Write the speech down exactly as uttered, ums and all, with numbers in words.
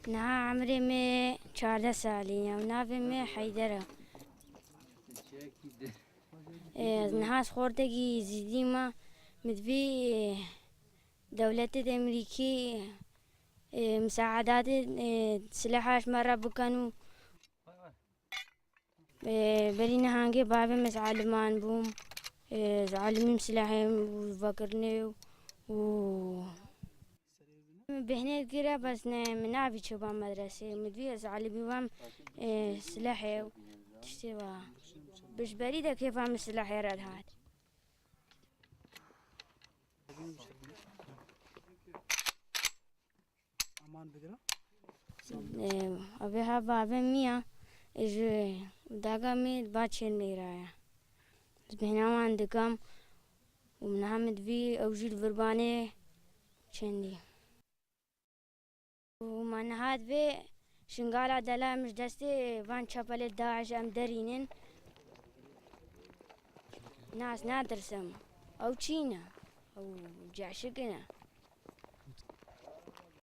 Niha emrê me çardeh salî ye û navê me Heyder e. Ez niha xortekî zîdî me, min divî, e, dewletê de Emerîkî, e, misaedatê, e, silaha ji me re bikin û Ê, berî nihangê bavê min ez aliman bûm. Ê, ez alimîm silahê û vekirinê û bêhnê kire, bes ne, min navî çûba medresê. Min divî ez alimî bam, ê, silahê û tiştê wa. Bi ji berî de kêfa min silahê re dihat. Aman bigire. Ê, ev ê ha bavê min ya, ê, ji daga min ba çênê ra ya. Ez bêhna wan dikim û min niha min divî ew jî li vir banê çênê. Û me niha divê şingala delal min ji destê van çepelê DAIŞ em derînin. Na, ez nadirsim. Ew çî ne? Ew cehşik ne.